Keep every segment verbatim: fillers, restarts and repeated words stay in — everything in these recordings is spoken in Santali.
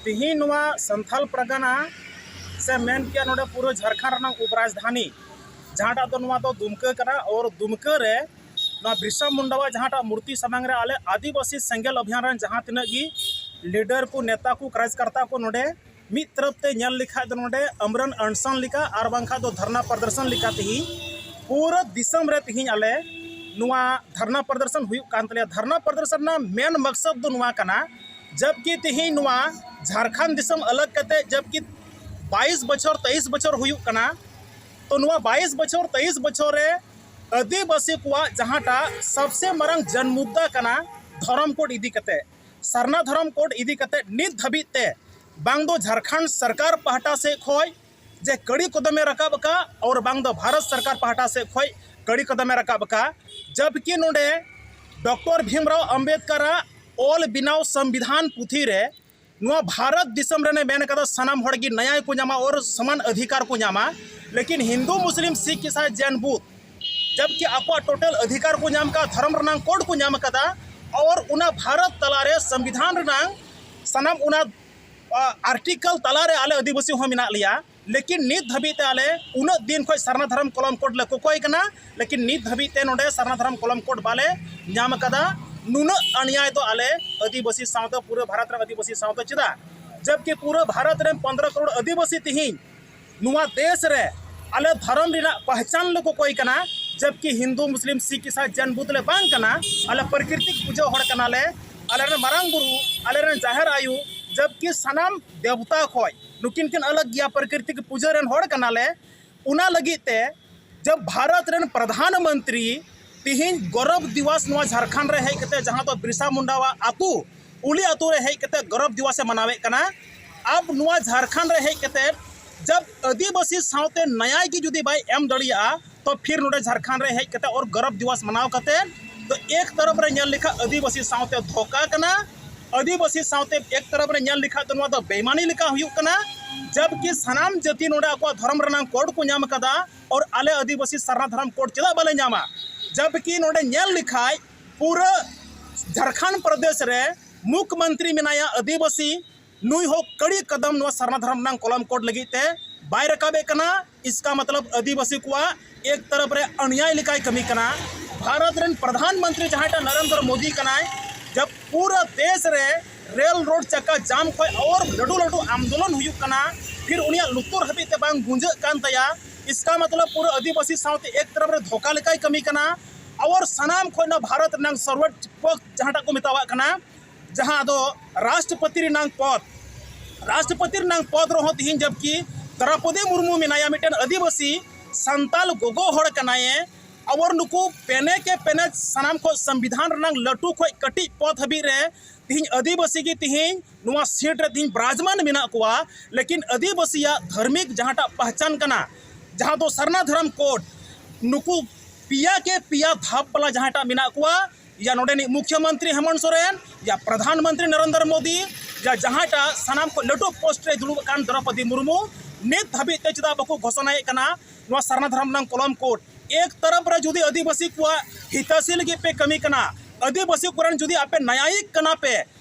ᱛᱮᱦᱮᱧ ᱱᱚᱣᱟ ᱥᱟᱱᱛᱷᱟᱞ ᱯᱟᱨᱜᱟᱱᱟ ᱥᱮ ᱢᱮᱱ ᱠᱮᱭᱟ ᱱᱚᱰᱮ ᱯᱩᱨᱟᱹ ᱡᱷᱟᱲᱠᱷᱚᱸᱰ ᱨᱮᱱᱟᱜ ᱩᱯᱨᱟᱡᱽᱫᱷᱟᱱᱤ ᱡᱟᱦᱟᱸᱴᱟᱜ ᱫᱚ ᱱᱚᱣᱟ ᱫᱚ ᱫᱩᱢᱠᱟᱹ ᱠᱟᱱᱟ, ᱟᱨ ᱫᱩᱢᱠᱟᱹ ᱨᱮ ᱱᱚᱣᱟ ᱵᱤᱨᱥᱟ ᱢᱩᱱᱰᱟᱣᱟᱜ ᱡᱟᱦᱟᱸᱴᱟᱜ ᱢᱩᱨᱛᱤ ᱥᱟᱢᱟᱝ ᱨᱮ ᱟᱞᱮ ᱟᱹᱫᱤᱵᱟᱹᱥᱤ ᱥᱮᱸᱜᱮᱞ ᱚᱵᱷᱤᱭᱟᱱ ᱨᱮᱱ ᱡᱟᱦᱟᱸ ᱛᱤᱱᱟᱹᱜ ᱜᱮ ᱞᱤᱰᱟᱨ ᱠᱚ, ᱱᱮᱛᱟ ᱠᱚ, ᱠᱟᱨᱡᱽᱠᱟᱨᱛᱟ ᱠᱚ ᱱᱚᱰᱮ ᱢᱤᱫ ᱛᱚᱨᱚᱯ ᱛᱮ ᱧᱮᱞ ᱞᱮᱠᱷᱟᱡ ᱫᱚ ᱱᱚᱰᱮ ᱟᱢᱨᱟᱱ ᱚᱱᱥᱚᱱ ᱞᱮᱠᱟ ᱟᱨ ᱵᱟᱝᱠᱷᱟᱡ ᱫᱚ ᱫᱷᱟᱨᱱᱟ ᱯᱨᱚᱫᱚᱨᱥᱚᱱ ᱞᱮᱠᱟ ᱛᱮᱦᱤᱧ ᱯᱩᱨᱟᱹ ᱫᱤᱥᱚᱢ ᱨᱮ ᱛᱮᱦᱤᱧ ᱟᱞᱮ ᱱᱚᱣᱟ ᱫᱷᱟᱨᱱᱟ ᱯᱨᱚᱫᱚᱨᱥᱚᱱ ᱦᱩᱭᱩᱜ ᱠᱟᱱ ᱛᱟᱞᱮᱭᱟ᱾ ᱫᱷᱟᱨᱱᱟ ᱯᱨᱚᱫᱚᱨᱥᱚᱱ ᱨᱮᱱᱟᱜ ᱢᱮᱱ ᱢᱚᱠᱥᱚᱫ ᱫᱚ ᱱᱚᱣᱟ ᱠᱟᱱᱟ, ᱡᱚᱵᱠᱤ ᱛᱮᱦᱤᱧ ᱱᱚᱣᱟ ᱡᱷᱟᱲᱠᱷᱚᱸᱰ ᱫᱤᱥᱚᱢ ᱟᱞᱟᱜᱽ ᱠᱟᱛᱮ ᱡᱚᱵᱠᱤ ᱵᱟᱭᱤᱥ ᱵᱚᱪᱷᱚᱨ ᱛᱮᱭᱤᱥ ᱵᱚᱪᱷᱚᱨ ᱦᱩᱭᱩᱜ ᱠᱟᱱᱟ, ᱛᱚ ᱱᱚᱣᱟ ᱵᱟᱭᱤᱥ ᱵᱚᱪᱷᱚᱨ ᱛᱮᱭᱤᱥ ᱵᱚᱪᱷᱚᱨ ᱨᱮ ᱟᱹᱫᱤᱵᱟᱹᱥᱤ ᱠᱚᱣᱟᱜ ᱡᱟᱦᱟᱸᱴᱟᱜ ᱥᱚᱵᱥᱮ ᱢᱟᱨᱟᱝ ᱡᱚᱱ ᱢᱩᱫᱽᱫᱟ ᱠᱟᱱᱟ ᱫᱷᱚᱨᱚᱢ ᱠᱳᱰ ᱤᱫᱤ ᱠᱟᱛᱮ, ᱥᱟᱨᱱᱟ ᱫᱷᱚᱨᱚᱢ ᱠᱳᱰ ᱤᱫᱤ ᱠᱟᱛᱮ ᱱᱤᱛ ᱫᱷᱟᱹᱵᱤᱡ ᱛᱮ ᱵᱟᱝ ᱫᱚ ᱡᱷᱟᱲᱠᱷᱚᱸᱰ ᱥᱚᱨᱠᱟᱨ ᱯᱟᱦᱴᱟ ᱥᱮᱫ ᱠᱷᱚᱡ ᱡᱮ ᱠᱟᱹᱲᱤ ᱠᱚᱫᱚᱢᱮ ᱨᱟᱠᱟᱵ ᱟᱠᱟᱫ ᱟᱨ ᱵᱟᱝ ᱫᱚ ᱵᱷᱟᱨᱚᱛ ᱥᱚᱨᱠᱟᱨ ᱯᱟᱦᱴᱟ ᱥᱮᱫ ᱠᱷᱚᱡ ᱠᱟᱹᱲᱤ ᱠᱚᱫᱚᱢᱮ ᱨᱟᱠᱟᱵ ᱟᱠᱟᱫ, ᱡᱚᱵᱠᱤ ᱱᱚᱰᱮ ᱰᱚᱠᱴᱚᱨ ᱵᱷᱤᱢᱨᱟᱣ ᱟᱢᱵᱮᱫᱠᱟᱨᱟᱜ ᱚᱞ ᱵᱮᱱᱟᱣ ᱥᱚᱝᱵᱤᱫᱷᱟᱱ ᱯᱩᱛᱷᱤ ᱨᱮ ᱱᱚᱣᱟ ᱵᱷᱟᱨᱚᱛ ᱫᱤᱥᱚᱢ ᱨᱮᱱᱮ ᱢᱮᱱ ᱠᱟᱫᱟ ᱥᱟᱱᱟᱢ ᱦᱚᱲ ᱜᱮ ᱱᱟᱭᱟᱭ ᱠᱚ ᱧᱟᱢᱟ ᱟᱨ ᱥᱚᱢᱟᱱ ᱚᱫᱷᱤᱠᱟᱨ ᱠᱚ ᱧᱟᱢᱟ, ᱞᱮᱠᱤᱱ ᱦᱤᱱᱫᱩ, ᱢᱩᱥᱞᱤᱢ, ᱥᱤᱠᱷ, ᱤᱥᱟᱭ, ᱡᱮᱱ, ᱵᱩᱫᱷ ᱡᱚᱵᱠᱤ ᱟᱠᱚᱣᱟᱜ ᱴᱳᱴᱟᱞ ᱚᱫᱷᱤᱠᱟᱨ ᱠᱚ ᱧᱟᱢ ᱠᱟᱫ, ᱫᱷᱚᱨᱚᱢ ᱨᱮᱱᱟᱝ ᱠᱳᱰ ᱠᱚ ᱧᱟᱢ ᱠᱟᱫᱟ, ᱟᱨ ᱚᱱᱟ ᱵᱷᱟᱨᱚᱛ ᱛᱟᱞᱟᱨᱮ ᱥᱚᱝᱵᱤᱫᱷᱟᱱ ᱨᱮᱱᱟᱝ ᱥᱟᱱᱟᱢ ᱚᱱᱟ ᱟᱨᱴᱤᱠᱮᱞ ᱛᱟᱞᱟᱨᱮ ᱟᱞᱮ ᱟᱹᱫᱤᱵᱟᱹᱥᱤ ᱦᱚᱸ ᱢᱮᱱᱟᱜ ᱞᱮᱭᱟ, ᱞᱮᱠᱤᱱ ᱱᱤᱛ ᱫᱷᱟᱹᱵᱤᱡ ᱛᱮ ᱟᱞᱮ ᱩᱱᱟᱹᱜ ᱫᱤᱱ ᱠᱷᱚᱱ ᱥᱟᱨᱱᱟ ᱫᱷᱚᱨᱚᱢ ᱠᱚᱞᱚᱢ ᱠᱳᱰ ᱞᱮ ᱠᱚᱠᱚᱭ ᱠᱟᱱᱟ, ᱞᱮᱠᱤᱱ ᱱᱤᱛ ᱫᱷᱟᱹᱵᱤᱡ ᱛᱮ ᱱᱚᱰᱮ ᱥᱟᱨᱱᱟ ᱫᱷᱚᱨᱚᱢ ᱠᱚᱞᱚᱢ ᱠᱳᱰ ᱵᱟᱞᱮ ᱧᱟᱢ ᱟᱠᱟᱫᱟ᱾ ᱱᱩᱱᱟᱹᱜ ᱟᱱᱭᱟᱭ ᱫᱚ ᱟᱞᱮ ᱟᱹᱫᱤᱵᱟᱹᱥᱤ ᱥᱟᱶᱛᱮ, ᱯᱩᱨᱟᱹ ᱵᱷᱟᱨᱚᱛ ᱨᱮᱱ ᱟᱹᱫᱤᱵᱟᱹᱥᱤ ᱥᱟᱶᱛᱮ ᱪᱮᱫᱟᱜ? ᱡᱚᱵᱠᱤ ᱯᱩᱨᱟᱹ ᱵᱷᱟᱨᱚᱛ ᱨᱮᱱ ᱯᱚᱱᱫᱽᱨᱚ ᱠᱟᱨᱳᱲ ᱟᱹᱫᱤᱵᱟᱹᱥᱤ ᱛᱮᱦᱮᱧ ᱱᱚᱣᱟ ᱫᱮᱥ ᱨᱮ ᱟᱞᱮ ᱫᱷᱚᱨᱚᱢ ᱨᱮᱱᱟᱜ ᱯᱟᱦᱪᱟᱱ ᱞᱮ ᱠᱚᱠᱚᱭ ᱠᱟᱱᱟ, ᱡᱚᱵᱠᱤ ᱦᱤᱱᱫᱩ, ᱢᱩᱥᱞᱤᱢ, ᱥᱤᱠᱷ, ᱤᱥᱟᱭ, ᱡᱮᱱ, ᱵᱩᱫᱷ ᱞᱮ ᱵᱟᱝ ᱠᱟᱱᱟ, ᱟᱞᱮ ᱯᱨᱟᱠᱨᱤᱛᱤᱠ ᱯᱩᱡᱟᱹ ᱦᱚᱲ ᱠᱟᱱᱟᱞᱮ, ᱟᱞᱮᱨᱮᱱ ᱢᱟᱨᱟᱝ ᱵᱩᱨᱩ, ᱟᱞᱮᱨᱮᱱ ᱡᱟᱦᱮᱨ ᱟᱭᱳ, ᱡᱚᱵᱠᱤ ᱥᱟᱱᱟᱢ ᱫᱮᱵᱛᱟ ᱠᱷᱚᱡ ᱱᱩᱠᱤᱱ ᱠᱤᱱ ᱟᱞᱟᱜᱽ ᱜᱮᱭᱟ, ᱯᱨᱟᱠᱨᱤᱛᱤᱠ ᱯᱩᱡᱟᱹ ᱨᱮᱱ ᱦᱚᱲ ᱠᱟᱱᱟᱞᱮ᱾ ᱚᱱᱟ ᱞᱟᱹᱜᱤᱫ ᱛᱮ ᱡᱚᱵ ᱵᱷᱟᱨᱚᱛ ᱨᱮᱱ ᱯᱨᱚᱫᱷᱟᱱ ᱢᱚᱱᱛᱨᱤ ᱛᱤᱦᱤᱧ ᱜᱚᱨᱚᱵ ᱫᱤᱣᱟᱥ ᱱᱚᱣᱟ ᱡᱷᱟᱲᱠᱷᱚᱸᱰ ᱨᱮ ᱦᱮᱡ ᱠᱟᱛᱮ ᱡᱟᱦᱟᱸ ᱫᱚ ᱵᱤᱨᱥᱟ ᱢᱩᱱᱰᱟᱣᱟᱜ ᱟᱹᱛᱩ, ᱩᱞᱤ ᱟᱹᱛᱩ ᱨᱮ ᱦᱮᱡ ᱠᱟᱛᱮ ᱜᱚᱨᱚᱵ ᱫᱤᱣᱟᱥ ᱮ ᱢᱟᱱᱟᱣᱮᱫ ᱠᱟᱱᱟ᱾ ᱟᱵ ᱱᱚᱣᱟ ᱡᱷᱟᱲᱠᱷᱚᱸᱰ ᱨᱮ ᱦᱮᱡ ᱠᱟᱛᱮ ᱡᱚᱵ ᱟᱹᱫᱤᱵᱟᱹᱥᱤ ᱥᱟᱶᱛᱮ ᱱᱟᱭᱟᱭ ᱜᱮ ᱡᱩᱫᱤ ᱵᱟᱭ ᱮᱢ ᱫᱟᱲᱮᱭᱟᱜᱼᱟ, ᱛᱚ ᱯᱷᱤᱨ ᱱᱚᱰᱮ ᱡᱷᱟᱲᱠᱷᱚᱸᱰ ᱨᱮ ᱦᱮᱡ ᱠᱟᱛᱮ ᱟᱨ ᱜᱚᱨᱚᱵ ᱫᱤᱣᱟᱥ ᱢᱟᱱᱟᱣ ᱠᱟᱛᱮ ᱛᱚ ᱮᱠ ᱛᱚᱨᱚᱯ ᱨᱮ ᱧᱮᱞ ᱞᱮᱠᱷᱟᱱ ᱟᱹᱫᱤᱵᱟᱹᱥᱤ ᱥᱟᱶᱛᱮ ᱫᱷᱳᱠᱟ ᱠᱟᱱᱟ, ᱟᱹᱫᱤᱵᱟᱹᱥᱤ ᱥᱟᱶᱛᱮ ᱮᱠ ᱛᱚᱨᱚᱯ ᱨᱮ ᱧᱮᱞ ᱞᱮᱠᱷᱟᱱ ᱫᱚ ᱱᱚᱣᱟ ᱫᱚ ᱵᱮᱭᱢᱟᱱᱤ ᱞᱮᱠᱟ ᱦᱩᱭᱩᱜ ᱠᱟᱱᱟ᱾ ᱡᱚᱵᱠᱤ ᱥᱟᱱᱟᱢ ᱡᱟᱹᱛᱤ ᱱᱚᱰᱮ ᱟᱠᱚᱣᱟᱜ ᱫᱷᱚᱨᱚᱢ ᱨᱮᱱᱟᱜ ᱠᱳᱰ ᱠᱚ ᱧᱟᱢ ᱟᱠᱟᱫᱟ, ᱟᱨ ᱟᱞᱮ ᱟᱹᱫᱤᱵᱟᱹᱥᱤ ᱥᱟᱨᱱᱟ ᱫᱷᱚᱨᱚᱢ ᱠᱳᱰ ᱪᱮᱫᱟᱜ ᱵᱟᱞᱮ ᱧᱟᱢᱟ? ᱡᱚᱵᱠᱤ ᱱᱚᱰᱮ ᱧᱮᱞ ᱞᱮᱠᱷᱟᱡ ᱯᱩᱨᱟᱹ ᱡᱷᱟᱲᱠᱷᱚᱸᱰ ᱯᱨᱚᱫᱮᱥ ᱨᱮ ᱢᱩᱠᱷᱢᱚᱱᱛᱨᱤ ᱢᱮᱱᱟᱭᱟ ᱟᱹᱫᱤᱵᱟᱹᱥᱤ, ᱱᱩᱭ ᱦᱚᱸ ᱠᱟᱹᱲᱤ ᱠᱟᱫᱟᱢ ᱱᱚᱣᱟ ᱥᱟᱨᱱᱟ ᱫᱷᱚᱨᱚᱢ ᱨᱮᱱᱟᱝ ᱠᱚᱞᱚᱢ ᱠᱳᱰ ᱞᱟᱹᱜᱤᱫ ᱛᱮ ᱵᱟᱭ ᱨᱟᱠᱟᱵᱮᱫ ᱠᱟᱱᱟ᱾ ᱤᱥᱠᱟ ᱢᱚᱛᱞᱚᱵ ᱟᱹᱫᱤᱵᱟᱹᱥᱤ ᱠᱚᱣᱟᱜ ᱮᱠ ᱛᱚᱨᱚᱯ ᱨᱮ ᱟᱱᱭᱟᱭ ᱞᱮᱠᱟᱭ ᱠᱟᱹᱢᱤ ᱠᱟᱱᱟ᱾ ᱵᱷᱟᱨᱚᱛ ᱨᱮᱱ ᱯᱨᱚᱫᱷᱟᱱ ᱢᱚᱱᱛᱨᱤ ᱡᱟᱦᱟᱸᱭᱴᱟᱜ ᱱᱚᱨᱮᱱᱫᱨᱚ ᱢᱳᱫᱤ ᱠᱟᱱᱟᱭ, ᱡᱟᱵ ᱯᱩᱨᱟᱹ ᱫᱮᱥ ᱨᱮ ᱨᱮᱞ ᱨᱳᱰ ᱪᱟᱠᱟ ᱡᱟᱢ ᱠᱷᱚᱱ ᱟᱨ ᱞᱟᱹᱴᱩ ᱞᱟᱹᱴᱩ ᱟᱱᱫᱳᱞᱚᱱ ᱦᱩᱭᱩᱜ ᱠᱟᱱᱟ, ᱯᱷᱤᱨ ᱩᱱᱤᱭᱟᱜ ᱞᱩᱛᱩᱨ ᱦᱟᱹᱵᱤᱡ ᱛᱮ ᱵᱟᱝ ᱜᱩᱸᱡᱟᱹᱜ ᱠᱟᱱ ᱛᱟᱭᱟ᱾ ᱤᱥᱠᱟ ᱢᱚᱛᱞᱚᱵ ᱯᱩᱨᱟᱹ ᱟᱹᱫᱤᱵᱟᱹᱥᱤ ᱥᱟᱶᱛᱮ ᱮᱠ ᱛᱚᱨᱚᱯ ᱨᱮ ᱫᱷᱳᱠᱟ ᱞᱮᱠᱟᱭ ᱠᱟᱹᱢᱤ ᱠᱟᱱᱟ᱾ ᱟᱨ ᱥᱟᱱᱟᱢ ᱠᱷᱚᱱ ᱱᱚᱣᱟ ᱵᱷᱟᱨᱚᱛ ᱨᱮᱱᱟᱝ ᱥᱚᱨᱵᱚᱳᱪᱪ ᱯᱚᱫ ᱡᱟᱦᱟᱸᱴᱟᱜ ᱠᱚ ᱢᱮᱛᱟᱣᱟᱜ ᱠᱟᱱᱟ, ᱡᱟᱦᱟᱸ ᱫᱚ ᱨᱟᱥᱴᱨᱚᱯᱚᱛᱤ ᱨᱮᱱᱟᱝ ᱯᱚᱫ, ᱨᱟᱥᱴᱨᱚᱯᱚᱛᱤ ᱨᱮᱱᱟᱝ ᱯᱚᱫ ᱨᱮᱦᱚᱸ ᱛᱤᱦᱤᱧ ᱡᱚᱵᱠᱤ ᱫᱨᱚᱯᱚᱫᱤ ᱢᱩᱨᱢᱩ ᱢᱮᱱᱟᱭᱟ, ᱢᱤᱫᱴᱮᱱ ᱟᱹᱫᱤᱵᱟᱹᱥᱤ ᱥᱟᱱᱛᱟᱞ ᱜᱚᱜᱚ ᱦᱚᱲ ᱠᱟᱱᱟᱭᱮ᱾ ᱟᱵᱚᱨ ᱱᱩᱠᱩ ᱯᱮᱱᱮ ᱠᱮ ᱯᱮᱱᱮ ᱥᱟᱱᱟᱢ ᱠᱷᱚᱱ ᱥᱚᱝᱵᱤᱫᱷᱟᱱ ᱨᱮᱱᱟᱝ ᱞᱟᱹᱴᱩ ᱠᱷᱚᱱ ᱠᱟᱹᱴᱤᱡ ᱯᱚᱫ ᱦᱟᱹᱵᱤᱡ ᱨᱮ ᱛᱤᱦᱤᱧ ᱟᱹᱫᱤᱵᱟᱹᱥᱤ ᱜᱮ ᱛᱤᱦᱤᱧ ᱱᱚᱣᱟ ᱥᱤᱴ ᱨᱮ ᱛᱤᱦᱤᱧ ᱵᱨᱟᱡᱽᱢᱟᱱ ᱢᱮᱱᱟᱜ ᱠᱚᱣᱟ᱾ ᱞᱮᱠᱤᱱ ᱟᱹᱫᱤᱵᱟᱹᱥᱤᱭᱟᱜ ᱫᱷᱟᱨᱢᱤᱠ ᱡᱟᱦᱟᱸᱴᱟᱜ ᱯᱟᱦᱪᱟᱱ ᱠᱟᱱᱟ, ᱡᱟᱦᱟᱸ ᱫᱚ ᱥᱟᱨᱱᱟ ᱫᱷᱚᱨᱚᱢ ᱠᱳᱰ, ᱱᱩᱠᱩ ᱯᱮᱭᱟ ᱠᱮ ᱯᱮᱭᱟ ᱫᱷᱟᱯ ᱵᱟᱞᱟ ᱡᱟᱦᱟᱸᱴᱟᱜ ᱢᱮᱱᱟᱜ ᱠᱚᱣᱟ, ᱭᱟ ᱱᱚᱰᱮᱱᱤᱡ ᱢᱩᱠᱷᱭᱚᱢᱚᱱᱛᱨᱤ ᱦᱮᱢᱚᱱᱛ ᱥᱚᱨᱮᱱ, ᱭᱟ ᱯᱨᱚᱫᱷᱟᱱ ᱢᱚᱱᱛᱨᱤ ᱱᱚᱨᱮᱱᱫᱨᱚ ᱢᱳᱫᱤ, ᱭᱟ ᱡᱟᱦᱟᱸᱴᱟᱜ ᱥᱟᱱᱟᱢ ᱠᱷᱚᱱ ᱞᱟᱹᱴᱩ ᱯᱳᱥᱴ ᱨᱮ ᱫᱩᱲᱩᱵ ᱟᱠᱟᱱ ᱫᱨᱚᱯᱚᱫᱤ ᱢᱩᱨᱢᱩ, ᱱᱤᱛ ᱫᱷᱟᱹᱵᱤᱡ ᱛᱮ ᱪᱮᱫᱟᱜ ᱵᱟᱠᱚ ᱜᱷᱳᱥᱚᱱᱟᱭᱮᱫ ᱠᱟᱱᱟ ᱱᱚᱣᱟ ᱥᱟᱨᱱᱟ ᱫᱷᱚᱨᱚᱢ ᱨᱮᱱᱟᱜ ᱠᱚᱞᱚᱢ ᱠᱳᱰ? ᱮᱠ ᱛᱚᱨᱚᱯ ᱨᱮ ᱡᱩᱫᱤ ᱟᱹᱫᱤᱵᱟᱹᱥᱤ ᱠᱚᱣᱟᱜ ᱦᱤᱛᱟᱹᱥᱤ ᱞᱟᱹᱜᱤᱫ ᱯᱮ ᱠᱟᱹᱢᱤ ᱠᱟᱱᱟ, ᱟᱹᱫᱤᱵᱟᱹᱥᱤ ᱠᱚᱨᱮᱱ ᱡᱩᱫᱤ ᱟᱯᱮ ᱱᱟᱭᱟᱭᱤᱠ ᱠᱟᱱᱟ ᱯᱮ,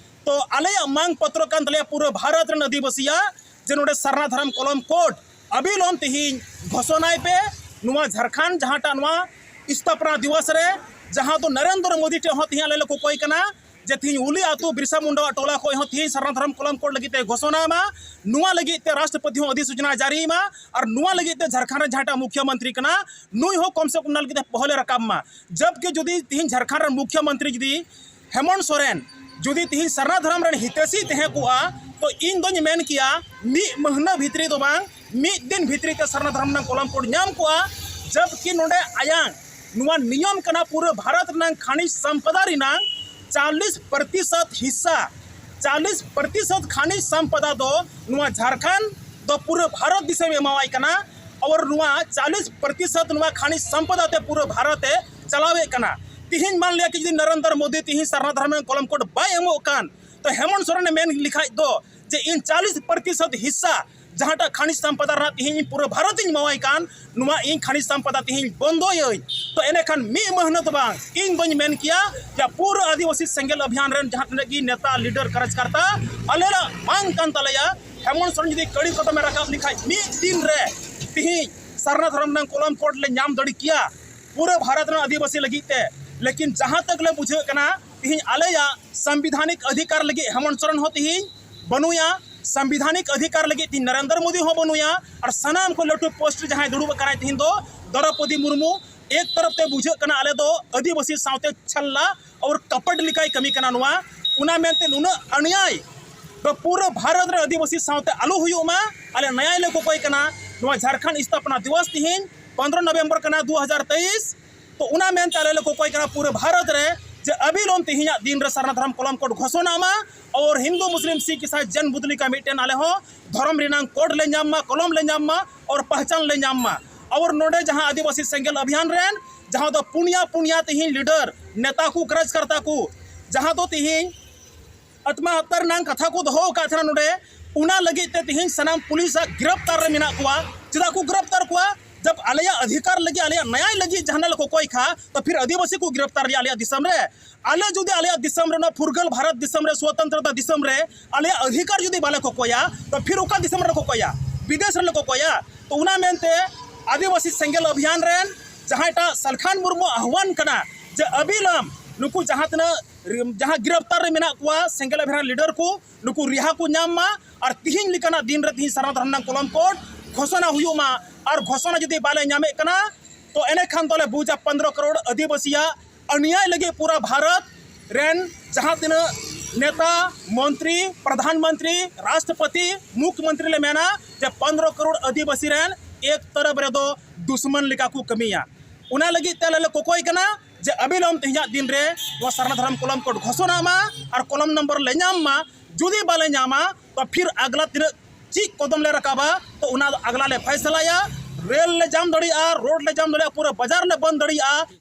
ᱛᱚ ᱟᱞᱮᱭᱟᱜ ᱢᱟᱝ ᱯᱚᱛᱨᱚ ᱠᱟᱱ ᱛᱟᱞᱮᱭᱟ ᱯᱩᱨᱟᱹ ᱵᱷᱟᱨᱚᱛ ᱨᱮᱱ ᱟᱹᱫᱤᱵᱟᱹᱥᱤᱭᱟᱜ ᱡᱮ ᱱᱚᱰᱮ ᱥᱟᱨᱱᱟ ᱫᱷᱚᱨᱚᱢ ᱠᱚᱞᱚᱢ ᱠᱳᱰ ᱟᱹᱵᱤᱞᱚᱢ ᱛᱮᱦᱮᱧ ᱜᱷᱳᱥᱚᱱᱟᱭ ᱯᱮ᱾ ᱱᱚᱣᱟ ᱡᱷᱟᱲᱠᱷᱚᱸᱰ ᱡᱟᱦᱟᱸᱴᱟᱜ ᱱᱚᱣᱟ ᱥᱛᱷᱟᱯᱚᱱᱟ ᱫᱤᱵᱚᱥ ᱨᱮ, ᱡᱟᱦᱟᱸ ᱫᱚ ᱱᱚᱨᱮᱱᱫᱨᱚ ᱢᱳᱫᱤ ᱴᱷᱮᱱ ᱦᱚᱸ ᱛᱮᱦᱮᱧ ᱟᱞᱮ ᱞᱮ ᱠᱚᱠᱚᱭ ᱠᱟᱱᱟ ᱡᱮ ᱛᱮᱦᱮᱧ ᱩᱞᱤ ᱟᱹᱛᱩ ᱵᱤᱨᱥᱟ ᱢᱩᱱᱰᱟᱣᱟᱜ ᱴᱚᱞᱟ ᱠᱷᱚᱱ ᱦᱚᱸ ᱛᱮᱦᱮᱧ ᱥᱟᱨᱱᱟ ᱫᱷᱚᱨᱚᱢ ᱠᱚᱞᱚᱢ ᱠᱳᱰ ᱞᱟᱹᱜᱤᱫ ᱛᱮ ᱜᱷᱳᱥᱚᱱᱟ ᱢᱟ, ᱱᱚᱣᱟ ᱞᱟᱹᱜᱤᱫ ᱛᱮ ᱨᱟᱥᱴᱨᱚᱯᱚᱛᱤ ᱦᱚᱸ ᱚᱫᱷᱤᱥᱩᱪᱚᱱᱟ ᱡᱟᱹᱨᱤ ᱢᱟ, ᱟᱨ ᱱᱚᱣᱟ ᱞᱟᱹᱜᱤᱫ ᱛᱮ ᱡᱷᱟᱲᱠᱷᱚᱸᱰ ᱨᱮᱱ ᱡᱟᱦᱟᱸᱴᱟᱜ ᱢᱩᱠᱷᱭᱚᱢᱚᱱᱛᱨᱤ ᱠᱟᱱᱟ ᱱᱩᱭ ᱦᱚᱸ ᱠᱚᱢ ᱥᱮ ᱠᱚᱢ ᱱᱚᱣᱟ ᱞᱟᱹᱜᱤᱫ ᱛᱮ ᱯᱚᱦᱚᱞᱮ ᱨᱟᱠᱟᱵ ᱢᱟ᱾ ᱡᱚᱵᱠᱤ ᱡᱩᱫᱤ ᱛᱮᱦᱮᱧ ᱡᱷᱟᱲᱠᱷᱚᱸᱰ ᱨᱮᱱ ᱢᱩᱠᱷᱭᱚᱢᱚᱱᱛᱨᱤ ᱡᱩᱫᱤ ᱦᱮᱢᱚᱱᱛ ᱥᱚᱨᱮᱱ ᱡᱩᱫᱤ ᱛᱤᱦᱤᱧ ᱥᱟᱨᱱᱟ ᱫᱷᱚᱨᱚᱢ ᱨᱮᱱ ᱦᱤᱛᱟᱹᱥᱤ ᱛᱟᱦᱮᱸ ᱠᱚᱜᱼᱟ, ᱛᱚ ᱤᱧ ᱫᱚᱧ ᱢᱮᱱ ᱠᱮᱭᱟ ᱢᱤᱫ ᱢᱟᱹᱦᱱᱟᱹ ᱵᱷᱤᱛᱨᱤ ᱫᱚ ᱵᱟᱝ, ᱢᱤᱫ ᱫᱤᱱ ᱵᱷᱤᱛᱨᱤ ᱛᱮ ᱥᱟᱨᱱᱟ ᱫᱷᱚᱨᱚᱢ ᱨᱮᱱᱟᱜ ᱠᱚᱞᱚᱢ ᱠᱳᱰ ᱧᱟᱢ ᱠᱚᱜᱼᱟ᱾ ᱡᱚᱵᱠᱤ ᱱᱚᱰᱮ ᱟᱭᱟᱝ ᱱᱚᱣᱟ ᱱᱤᱭᱚᱢ ᱠᱟᱱᱟ, ᱯᱩᱨᱟᱹ ᱵᱷᱟᱨᱚᱛ ᱨᱮᱱᱟᱜ ᱠᱷᱟᱱᱤᱡᱽ ᱥᱚᱢᱯᱚᱫᱟ ᱨᱮᱱᱟᱜ ᱪᱟᱞᱤᱥ ᱯᱨᱚᱛᱤᱥᱚᱛ ᱦᱤᱥᱥᱟ, ᱪᱟᱞᱤᱥ ᱯᱨᱚᱛᱤᱥᱚᱛ ᱠᱷᱟᱱᱤᱡᱽ ᱥᱚᱢᱯᱚᱫᱟ ᱫᱚ ᱱᱚᱣᱟ ᱡᱷᱟᱲᱠᱷᱚᱸᱰ ᱫᱚ ᱯᱩᱨᱟᱹ ᱵᱷᱟᱨᱚᱛ ᱫᱤᱥᱚᱢ ᱮᱢᱟᱣᱟᱭ ᱠᱟᱱᱟ᱾ ᱟᱨ ᱱᱚᱣᱟ ᱪᱟᱞᱤᱥ ᱯᱨᱚᱛᱤᱥᱚᱛ ᱱᱚᱣᱟ ᱠᱷᱟᱱᱤᱡᱽ ᱥᱚᱢᱯᱚᱫᱟ ᱛᱮ ᱯᱩᱨᱟᱹ ᱵᱷᱟᱨᱚᱛ ᱮ ᱪᱟᱞᱟᱣᱮᱫ ᱠᱟᱱᱟ᱾ ᱛᱤᱦᱤᱧ ᱢᱟᱱ ᱞᱤᱭᱟ ᱠᱤ ᱡᱩᱫᱤ ᱱᱚᱨᱮᱱᱫᱨᱚ ᱢᱳᱫᱤ ᱛᱤᱦᱤᱧ ᱥᱟᱨᱱᱟ ᱫᱷᱚᱨᱚᱢ ᱨᱮᱱᱟᱜ ᱠᱚᱞᱚᱢ ᱠᱳᱰ ᱵᱟᱭ ᱮᱢᱚᱜ ᱠᱟᱱ, ᱛᱚ ᱦᱮᱢᱚᱱᱛ ᱥᱚᱨᱮᱱ ᱮ ᱢᱮᱱ ᱞᱮᱠᱷᱟᱡ ᱫᱚ ᱡᱮ ᱤᱧ ᱪᱟᱞᱤᱥ ᱯᱨᱚᱛᱤᱥᱚᱛ ᱦᱤᱥᱥᱟ ᱡᱟᱦᱟᱸᱴᱟᱜ ᱠᱷᱟᱱᱤᱡᱽ ᱥᱟᱢᱯᱟᱫᱟ ᱨᱮᱱᱟᱜ ᱛᱮᱦᱮᱧ ᱯᱩᱨᱟᱹ ᱵᱷᱟᱨᱚᱛ ᱤᱧ ᱮᱢᱟᱣᱟᱭ ᱠᱟᱱ, ᱱᱚᱣᱟ ᱤᱧ ᱠᱷᱟᱱᱤᱡᱽ ᱥᱟᱢᱯᱟᱫᱟ ᱛᱮᱦᱮᱧ ᱵᱚᱱᱫᱚᱭᱟᱹᱧ, ᱛᱚ ᱮᱱᱮᱠᱷᱟᱱ ᱢᱤᱫ ᱢᱟᱹᱦᱱᱟᱹ ᱫᱚ ᱵᱟᱝ, ᱤᱧ ᱫᱚᱧ ᱢᱮᱱ ᱠᱮᱭᱟ ᱡᱮ ᱯᱩᱨᱟᱹ ᱟᱹᱫᱤᱵᱟᱹᱥᱤ ᱥᱮᱸᱜᱮᱞ ᱚᱵᱷᱤᱭᱟᱱ ᱨᱮᱱ ᱡᱟᱦᱟᱸ ᱛᱤᱱᱟᱹᱜ ᱜᱮ ᱱᱮᱛᱟ, ᱞᱤᱰᱟᱨ, ᱠᱟᱨᱡᱽᱠᱟᱨᱛᱟ ᱟᱞᱮ ᱞᱟᱜ ᱵᱟᱝ ᱠᱟᱱ ᱛᱟᱞᱮᱭᱟ᱾ ᱦᱮᱢᱚᱱᱛ ᱥᱚᱨᱮᱱ ᱡᱩᱫᱤ ᱠᱟᱹᱲᱤ ᱠᱚᱫᱚᱢᱮ ᱨᱟᱠᱟᱵ ᱞᱮᱠᱷᱟᱡ ᱢᱤᱫ ᱫᱤᱱ ᱨᱮ ᱛᱮᱦᱮᱧ ᱥᱟᱨᱱᱟ ᱫᱷᱚᱨᱚᱢ ᱨᱮᱱᱟᱜ ᱠᱚᱞᱚᱢ ᱠᱳᱰ ᱞᱮ ᱧᱟᱢ ᱫᱟᱲᱮ ᱠᱮᱭᱟ ᱯᱩᱨᱟᱹ ᱵᱷᱟᱨᱚᱛ ᱨᱮᱱ ᱟᱹᱫᱤᱵᱟᱹᱥᱤ ᱞᱟᱹᱜᱤᱫ ᱛᱮ᱾ ᱞᱮᱠᱤᱱ ᱡᱟᱦᱟᱸ ᱛᱟᱠ ᱞᱮ ᱵᱩᱡᱷᱟᱹᱜ ᱠᱟᱱᱟ, ᱛᱮᱦᱮᱧ ᱟᱞᱮᱭᱟᱜ ᱥᱟᱝᱵᱤᱫᱷᱟᱱᱤᱠ ᱚᱫᱷᱤᱠᱟᱨ ᱞᱟᱹᱜᱤᱫ ᱦᱮᱢᱚᱱᱛ ᱥᱚᱨᱮᱱ ᱦᱚᱸ ᱛᱮᱦᱮᱧ ᱵᱟᱹᱱᱩᱭᱟ, ᱥᱟᱝᱵᱤᱫᱷᱟᱱᱤᱠ ᱚᱫᱷᱤᱠᱟᱨ ᱞᱟᱹᱜᱤᱫ ᱛᱮᱦᱮᱧ ᱱᱚᱨᱮᱱᱫᱨᱚ ᱢᱳᱫᱤ ᱦᱚᱸ ᱵᱟᱹᱱᱩᱭᱟ, ᱟᱨ ᱥᱟᱱᱟᱢ ᱠᱷᱚᱱ ᱞᱟᱹᱴᱩ ᱯᱳᱥᱴ ᱨᱮ ᱡᱟᱦᱟᱸᱭ ᱫᱩᱲᱩᱵ ᱟᱠᱟᱱᱟᱭ ᱛᱮᱦᱮᱧ ᱫᱚ ᱫᱨᱚᱯᱚᱫᱤ ᱢᱩᱨᱢᱩ᱾ ᱮᱠ ᱛᱚᱨᱚᱯ ᱛᱮ ᱵᱩᱡᱷᱟᱹᱜ ᱠᱟᱱᱟ ᱟᱞᱮ ᱫᱚ ᱟᱹᱫᱤᱵᱟᱹᱥᱤ ᱥᱟᱶᱛᱮ ᱪᱷᱟᱞᱞᱟ ᱟᱨ ᱠᱟᱯᱟᱴ ᱞᱮᱠᱟᱭ ᱠᱟᱹᱢᱤ ᱠᱟᱱᱟ ᱱᱚᱣᱟ᱾ ᱚᱱᱟ ᱢᱮᱱᱛᱮ ᱱᱩᱱᱟᱹᱜ ᱟᱱᱭᱟᱭ ᱫᱚ ᱯᱩᱨᱟᱹ ᱵᱷᱟᱨᱚᱛ ᱨᱮ ᱟᱹᱫᱤᱵᱟᱹᱥᱤ ᱥᱟᱶᱛᱮ ᱟᱞᱚ ᱦᱩᱭᱩᱜ ᱢᱟ, ᱟᱞᱮ ᱱᱟᱭᱟᱭ ᱞᱮ ᱠᱚᱠᱚᱭ ᱠᱟᱱᱟ᱾ ᱱᱚᱣᱟ ᱡᱷᱟᱲᱠᱷᱚᱸᱰ ᱥᱛᱷᱟᱯᱚᱱᱟ ᱫᱤᱵᱚᱥ ᱛᱮᱦᱮᱧ ᱯᱚᱱᱫᱽᱨᱚ ᱱᱚᱵᱷᱮᱢᱵᱚᱨ ᱠᱟᱱᱟ ᱫᱩ ᱦᱟᱡᱟᱨ ᱛᱮᱭᱤᱥ᱾ ᱛᱚ ᱚᱱᱟ ᱢᱮᱱᱛᱮ ᱟᱞᱮ ᱞᱮ ᱠᱚᱠᱚᱭ ᱠᱟᱱᱟ ᱯᱩᱨᱟᱹ ᱵᱷᱟᱨᱚᱛ ᱨᱮ ᱡᱮ ᱟᱵᱤᱞᱚᱢ ᱛᱮᱦᱮᱧᱟᱜ ᱫᱤᱱ ᱨᱮ ᱥᱟᱨᱱᱟ ᱫᱷᱚᱨᱚᱢ ᱠᱚᱞᱚᱢ ᱠᱳᱰ ᱜᱷᱳᱥᱚᱱᱟ ᱢᱟ, ᱟᱨ ᱦᱤᱱᱫᱩ, ᱢᱩᱥᱞᱤᱢ, ᱥᱤᱠᱷ, ᱤᱥᱟᱭ, ᱡᱮᱱ, ᱵᱩᱫᱽ ᱞᱮᱠᱟ ᱢᱤᱫᱴᱮᱱ ᱟᱞᱮ ᱦᱚᱸ ᱫᱷᱚᱨᱚᱢ ᱨᱮᱱᱟᱝ ᱠᱳᱰ ᱞᱮ ᱧᱟᱢ ᱢᱟ, ᱠᱚᱞᱚᱢ ᱞᱮ ᱧᱟᱢ ᱢᱟ, ᱟᱨ ᱯᱟᱦᱪᱟᱱ ᱞᱮ ᱧᱟᱢ ᱢᱟ᱾ ᱟᱨ ᱱᱚᱰᱮ ᱡᱟᱦᱟᱸ ᱟᱹᱫᱤᱵᱟᱹᱥᱤ ᱥᱮᱸᱜᱮᱞ ᱚᱵᱷᱤᱭᱟᱱ ᱨᱮᱱ ᱡᱟᱦᱟᱸ ᱫᱚ ᱯᱩᱱᱭᱟ ᱯᱩᱱᱭᱟ ᱛᱮᱦᱮᱧ ᱞᱤᱰᱟᱨ, ᱱᱮᱛᱟ ᱠᱚ, ᱠᱟᱨᱡᱽᱠᱟᱨᱛᱟ ᱠᱚ, ᱡᱟᱦᱟᱸ ᱫᱚ ᱛᱮᱦᱮᱧ ᱟᱛᱢᱟ ᱦᱚᱛᱛᱟ ᱨᱮᱱᱟᱜ ᱠᱟᱛᱷᱟ ᱠᱚ ᱫᱚᱦᱚ ᱟᱠᱟᱫ ᱛᱟᱦᱮᱱᱟ ᱱᱚᱰᱮ, ᱚᱱᱟ ᱞᱟᱹᱜᱤᱫ ᱛᱮ ᱛᱮᱦᱮᱧ ᱥᱟᱱᱟᱢ ᱯᱩᱞᱤᱥ ᱟᱜ ᱜᱨᱮᱯᱛᱟᱨ ᱨᱮ ᱢᱮᱱᱟᱜ ᱠᱚᱣᱟ᱾ ᱪᱮᱫᱟᱜ ᱠᱚ ᱜᱨᱮᱯᱛᱟᱨ ᱠᱚᱣᱟ? ᱡᱟᱵ ᱟᱞᱮᱭᱟᱜ ᱚᱫᱷᱤᱠᱟᱨ ᱞᱟᱹᱜᱤᱫ, ᱟᱞᱮᱭᱟᱜ ᱱᱟᱭᱟᱭ ᱞᱟᱹᱜᱤᱫ ᱡᱟᱦᱟᱱᱟᱜ ᱞᱮ ᱠᱚᱠᱚᱭ ᱠᱷᱟ, ᱛᱚ ᱯᱷᱤᱨ ᱟᱹᱫᱤᱵᱟᱹᱥᱤ ᱠᱚ ᱜᱨᱮᱯᱛᱟᱨ ᱞᱮᱭᱟ ᱟᱞᱮᱭᱟᱜ ᱫᱤᱥᱚᱢ ᱨᱮ᱾ ᱟᱞᱮ ᱡᱩᱫᱤ ᱟᱞᱮᱭᱟᱜ ᱫᱤᱥᱚᱢ ᱨᱮ, ᱱᱚᱣᱟ ᱯᱷᱩᱨᱜᱟᱹᱞ ᱵᱷᱟᱨᱚᱛ ᱫᱤᱥᱚᱢ ᱨᱮ, ᱥᱣᱚᱛᱚᱱᱛᱨᱚᱛᱟ ᱫᱤᱥᱚᱢ ᱨᱮ ᱟᱞᱮᱭᱟᱜ ᱚᱫᱷᱤᱠᱟᱨ ᱡᱩᱫᱤ ᱵᱟᱞᱮ ᱠᱚᱠᱚᱭᱟ, ᱛᱚ ᱯᱷᱤᱨ ᱚᱠᱟ ᱫᱤᱥᱚᱢ ᱨᱮᱞᱮ ᱠᱚᱠᱚᱭᱟ? ᱵᱤᱫᱮᱥ ᱨᱮᱞᱮ ᱠᱚᱠᱚᱭᱟ᱾ ᱛᱚ ᱚᱱᱟ ᱢᱮᱱᱛᱮ ᱟᱹᱫᱤᱵᱟᱹᱥᱤ ᱥᱮᱸᱜᱮᱞ ᱚᱵᱷᱤᱭᱟᱱ ᱨᱮᱱ ᱡᱟᱦᱟᱸᱭᱴᱟᱜ ᱥᱟᱞᱠᱷᱟᱱ ᱢᱩᱨᱢᱩ ᱟᱦᱣᱟᱱ ᱠᱟᱱᱟ ᱡᱮ ᱟᱹᱵᱤᱞᱟᱢ ᱱᱩᱠᱩ ᱡᱟᱦᱟᱸ ᱛᱤᱱᱟᱹᱜ ᱨᱤ-, ᱡᱟᱦᱟᱸ ᱜᱨᱮᱯᱛᱟᱨ ᱨᱮ ᱢᱮᱱᱟᱜ ᱠᱚᱣᱟ ᱥᱮᱸᱜᱮᱞ ᱚᱵᱷᱤᱭᱟᱱ ᱞᱤᱰᱟᱨ ᱠᱚ, ᱱᱩᱠᱩ ᱨᱤᱦᱟ ᱠᱚ ᱧᱟᱢ ᱢᱟ᱾ ᱟᱨ ᱛᱤᱦᱤᱧ ᱞᱮᱠᱟᱱᱟᱜ ᱫᱤᱱ ᱨᱮ ᱛᱤᱦᱤᱧ ᱥᱟᱨᱱᱟ ᱫᱷᱚᱨᱚᱢ ᱨᱮᱱᱟᱜ ᱠᱚᱞᱚᱢ ᱠᱳᱰ ᱜᱷᱳᱥᱚᱱᱟ ᱦᱩᱭᱩᱜ ᱢᱟ᱾ ᱟᱨ ᱜᱷᱳᱥᱚᱱᱟ ᱡᱩᱫᱤ ᱵᱟᱞᱮ ᱧᱟᱢᱮᱫ ᱠᱟᱱᱟ, ᱛᱚ ᱮᱱᱮᱠᱷᱟᱱ ᱫᱚᱞᱮ ᱵᱩᱡᱟ ᱯᱚᱱᱫᱽᱨᱚ ᱠᱟᱨᱳᱲ ᱟᱹᱫᱤᱵᱟᱹᱥᱤᱭᱟᱜ ᱟᱹᱱᱭᱟᱭ ᱞᱟᱹᱜᱤᱫ ᱯᱩᱨᱟᱹ ᱵᱷᱟᱨᱚᱛ ᱨᱮᱱ ᱡᱟᱦᱟᱸ ᱛᱤᱱᱟᱹᱜ ᱱᱮᱛᱟ, ᱢᱚᱱᱛᱨᱤ, ᱯᱨᱚᱫᱷᱟᱱ ᱢᱚᱱᱛᱨᱤ, ᱨᱟᱥᱴᱨᱚᱯᱚᱛᱤ, ᱢᱩᱠᱷᱭᱚᱢᱚᱱᱛᱨᱤ ᱞᱮ ᱢᱮᱱᱟ ᱡᱮ ᱯᱚᱱᱫᱽᱨᱚ ᱠᱟᱨᱳᱲ ᱟᱹᱫᱤᱵᱟᱹᱥᱤ ᱨᱮᱱ ᱮᱠ ᱛᱚᱨᱚᱯ ᱨᱮᱫᱚ ᱫᱩᱥᱢᱚᱱ ᱞᱮᱠᱟ ᱠᱚ ᱠᱟᱹᱢᱤᱭᱟ᱾ ᱚᱱᱟ ᱞᱟᱹᱜᱤᱫ ᱛᱮ ᱟᱞᱮ ᱞᱮ ᱠᱚᱠᱚᱭ ᱠᱟᱱᱟ ᱡᱮ ᱟᱹᱵᱤᱞᱚᱢ ᱛᱮᱦᱮᱧᱟᱜ ᱫᱤᱱ ᱨᱮ ᱱᱚᱣᱟ ᱥᱟᱨᱱᱟ ᱫᱷᱚᱨᱚᱢ ᱠᱚᱞᱚᱢ ᱠᱳᱰ ᱜᱷᱳᱥᱚᱱᱟ ᱢᱟ ᱟᱨ ᱠᱚᱞᱚᱢ ᱱᱚᱢᱵᱚᱨ ᱞᱮ ᱧᱟᱢ ᱢᱟ᱾ ᱡᱩᱫᱤ ᱵᱟᱞᱮ ᱧᱟᱢᱟ, ᱛᱚ ᱯᱷᱤᱨ ᱟᱜᱽᱞᱟ ᱛᱤᱱᱟᱹᱜ ᱪᱮᱫ ᱠᱚᱫᱚᱢ ᱞᱮ ᱨᱟᱠᱟᱵᱟ, ᱛᱚ ᱚᱱᱟ ᱫᱚ ᱟᱜᱽᱞᱟ ᱞᱮ ᱯᱷᱟᱭᱥᱟᱞᱟᱭᱟ᱾ ᱨᱮᱞ ᱞᱮ ᱡᱟᱢ ᱫᱟᱲᱮᱭᱟᱜᱼᱟ, ᱨᱳᱰ ᱞᱮ ᱡᱟᱢ ᱫᱟᱲᱮᱭᱟᱜᱼᱟ, ᱯᱩᱨᱟᱹ ᱵᱟᱡᱟᱨ ᱞᱮ ᱵᱚᱱᱫ ᱫᱟᱲᱮᱭᱟᱜᱼᱟ᱾